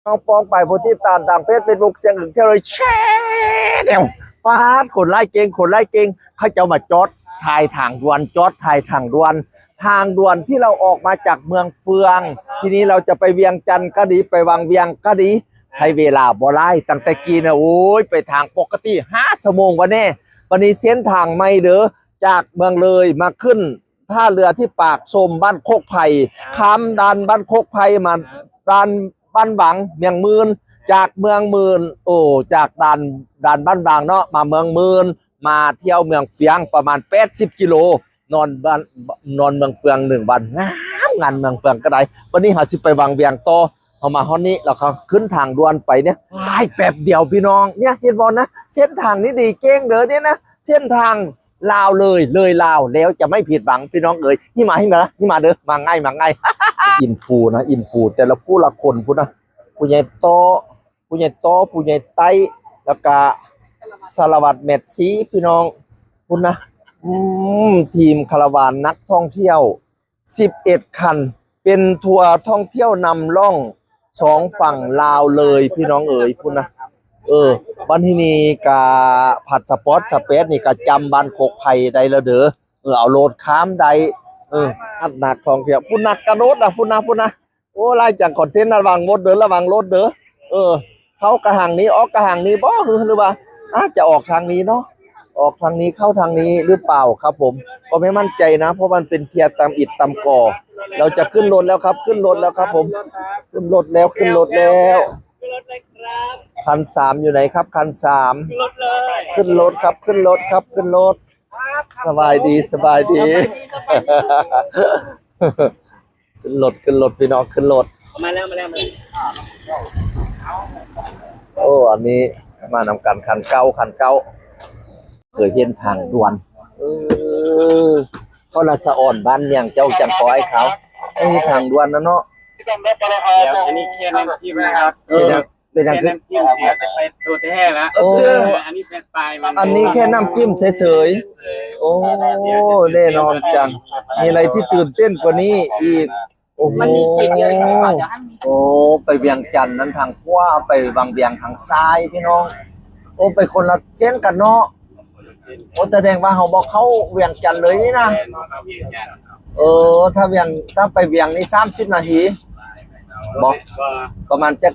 ນ້ອງປ້ອງໄປ ຜູ້ຕິດຕາມທາງເພຈເຟສບຸກ ສຽງອຶງທ່ຽວເລີຍ ແຊນແນວ ປາດ ຄົນຫຼາຍເກັ່ງ ຄົນຫຼາຍເກັ່ງ ເຂົາເຈົ້າມາຈອດຖ່າຍທາງດ່ວນ ຈອດຖ່າຍທາງດ່ວນ ທາງດ່ວນທີ່ເຮົາອອກມາຈາກເມືອງເຟືອງ ທີນີ້ເຮົາຈະໄປວຽງຈັນກໍດີ ໄປວັງວຽງກໍດີ ໃຊ້ເວລາບໍ່ຫຼາຍ ຕັ້ງແຕ່ກີ້ນະ ໂອ້ຍ ໄປທາງປົກກະຕິຫ້າຊົ່ວໂມງວ່າແນ່ ບັດນີ້ເສັ້ນທາງໃໝ່ເດີ ຈາກເມືອງເລີຍມາຂຶ້ນ ທ່າເຮືອທີ່ປາກຊົມ ບ້ານໂຄກໄຜ່ ຂ້າມດ່ານບ້ານໂຄກໄຜ່ມາດ່ານບ້ານຫວັງ ເມືອງໝື່ນ ຈາກເມືອງໝື່ນ ໂອ້ ຈາກດ່ານ ດ່ານບ້ານຫວັງເນາະ ມາເມືອງໝື່ນ ມາທ່ຽວເມືອງເຟືອງ ປະມານແປດສິບກິໂລ ນອນບ້ານ ນອນເມືອງເຟືອງໜຶ່ງວັນ ງາມ ງາມເມືອງເຟືອງກໍໄດ້ ບັດນີ້ເຮົາຊິໄປວັງວຽງຕໍ່ ເຮົາມາຮອດນີ້ ແລ້ວກໍຂຶ້ນທາງດ່ວນໄປເນຍ ຫຼາຍແປັບດຽວພີ່ນ້ອງ ເນຍ ເຫັນບໍ່ນະ ເສັ້ນທາງນີ້ດີເກັ່ງເດີເນຍນະ ເສັ້ນທາງ ລາວເລີຍ ເລີຍລາວແລ້ວຈະໄມ່ຜິດຫວັງພີ່ນ້ອງເອີຍ ຫິມະ ຫິມະ ຫິມະເດີ ມາງ່າຍ ມາງ່າຍ ອິນຟູນະ ອິນຟູແຕ່ລະຜູ້ລະຄົນພຸ້ນນະ ຜູ້ໃຫຍ່ໂຕ ຜູ້ໃຫຍ່ໂຕ ຜູ້ໃຫຍ່ໄຕ້ ແລ້ວກະສາລະວັດແມັດຊີພີ່ນ້ອງ ພຸ້ນນະ ອືມ ທີມຄາລາວານນັກທ່ອງທ່ຽວ ສິບເອັດຄັນ ເປັນທົວທ່ອງທ່ຽວນຳລ່ອງສອງຝັ່ງລາວເລີຍພີ່ນ້ອງເອີຍ ພຸ້ນນະ ເອີ ບັດທີນີ້ກະພາສປອດສະແປດນີ້ກະຈຳບ້ານໂຄກໄຜ່ໄດ້ແລ້ວເດີ ເອີ ເອົາລົດຂ້າມໄດ້ ເອີ ອັດນັກທ່ອງທ່ຽວ ພຸ້ນນະ ກະໂດດນະ ພຸ້ນນະ ພຸ້ນນະ ໂອ້ ຫຼາຍຈັງຄອນເທັນ ລະວັງລົດເດີ ລະວັງລົດເດີ ເອີ ເຂົ້າກະທາງນີ້ ອອກກະທາງນີ້ບໍ່ ຫຼືວ່າ ອາດຈະອອກທາງນີ້ເນາະ ອອກທາງນີ້ ເຂົ້າທາງນີ້ຫຼືເປົ່າຄັບຜົມ ກໍໄມ່ໝັ້ນໃຈນະ ເພາະມັນເປັນເທຍຕຳອິດຕຳກໍ ເຮົາຈະຂຶ້ນລົດແລ້ວຄັບ ຂຶ້ນລົດແລ້ວຄັບຜົມ ຂຶ້ນລົດແລ້ວ ຂຶ້ນລົດແລ້ວ ຄັນສາມຢູ່ໃນຄັບ ຄັນສາມ ຂຶ້ນລົດຄັບ ຂຶ້ນລົດຄັບ ຂຶ້ນລົດ ສະບາຍດີ ສະບາຍດີ ຂຶ້ນລົດ ຂຶ້ນລົດ ພີ່ນ້ອງ ຂຶ້ນລົດ ມາແລ້ວ ມາແລ້ວ ມາແລ້ວ ໂອ້ ອັນນີ້ມານຳກັນ ຄັນເກົ່າ ຄັນເກົ່າ ເຄີຍເຫັນທາງດ່ວນ ເອີ ພໍ່ລາຊະອອນ ບ້ານຫຍັງ ເຈົ້າຈັ່ງກໍອ້າຍຂາວ ເອີ ທາງດ່ວນນະເນາະ ດຽວ ອັນນີ້ແຄ່ນ້ຳຈິ້ມນະຄັບ ເອີ ເປັນຫຍັງ ເປັນຫຍັງຄື ແຄ່ນ້ຳຈິ້ມ ດຽວຈະໄປໂຕແທ້ລະ ໂອ້ ເອີ ອັນນີ້ແຕ່ປາຍມັນ ອັນນີ້ແຄ່ນ້ຳຈິ້ມເສີຍໆ ໂອ້ ແນ່ນອນຈັງ ມີອະໄລທີ່ຕື່ນເຕັ້ນກວ່ານີ້ອີກ ໂອ້ໂຫ ມັນມີຂີດດຽວອີກ ໂອ້ ໄປວຽງຈັນນັ້ນທາງຂວາ ໄປວັງວຽງທາງຊ້າຍພີ່ນ້ອງ ໂອ້ ໄປຄົນລະເສັ້ນກັນເນາະ ໂອ້ ສະແດງວ່າເຮົາບໍ່ເຂົ້າວຽງຈັນເລີຍນີ້ນະ ແມ່ນ ບໍ່ເຂົ້າວຽງຈັນ ເອີ ຖ້າວຽງ ຖ້າໄປວຽງນີ້ສາມສິບນາທີ ບໍ່ ບໍ່ ປະມານຈັກ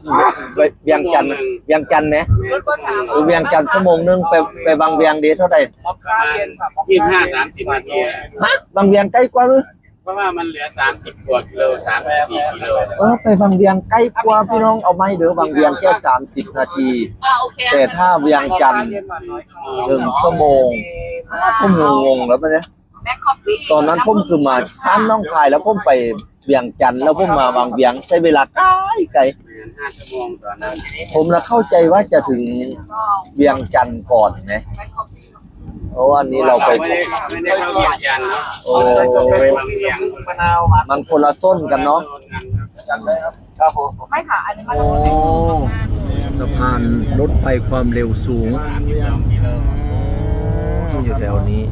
ວຽງຈັນ ວຽງຈັນແໝ ແມ່ນ ເອີ ວຽງຈັນຊົ່ວໂມງໜຶ່ງ ໄປ ໄປວັງວຽງເດເທົ່າໃດ ປະມານຊາວຫ້າ ສາມສິບນາທີ ຮະ ວັງວຽງໃກ້ກວ່າເລີຍ ເພາະວ່າມັນເຫຼືອສາມສິບກວ່າກິໂລ ສາມສິບສີ່ກິໂລ ເອີ ໄປວັງວຽງໃກ້ກວ່າ ພີ່ນ້ອງ ເອົາໃໝ່ເດີ ວັງວຽງແຄ່ສາມສິບນາທີ ອ່າ ໂອເຄ ແຕ່ຖ້າວຽງຈັນ ໜຶ່ງຊົ່ວໂມງ ອ້າວ ຜົມງົງແລ້ວບັດນີ້ ແບັກຄອບຟີ ຕອນນັ້ນຜົມຄືມາຂ້າມໜອງຄາຍ ແລ້ວຜົມໄປວຽງຈັນ ແລ້ວຜົມມາວັງວຽງ ໃຊ້ເວລາໄກໆ ແມ່ນ ຫ້າຊົ່ວໂມງຕອນນັ້ນ ຜົມລະເຂົ້າໃຈວ່າຈະເຖິງວຽງຈັນກ່ອນແໝ ແບັກຄອບຟີ ໂອ້ ອັນນີ້ເຮົາໄປ ເຮົາບໍ່ໄດ້ ບໍ່ໄດ້ເຂົ້າວຽງຈັນເນາະ ໂອ້ ໄປວຽງ ມັນຄົນລະໂຊນກັນເນາະ ຄົນລະໂຊນກັນ ຄັບຜົມ ໄມ່ຄ່ະ ອັນນີ້ມັນ ໂອ້ ສະພານລົດໄຟຄວາມເລັວສູງ ຢູ່ແຖວນີ້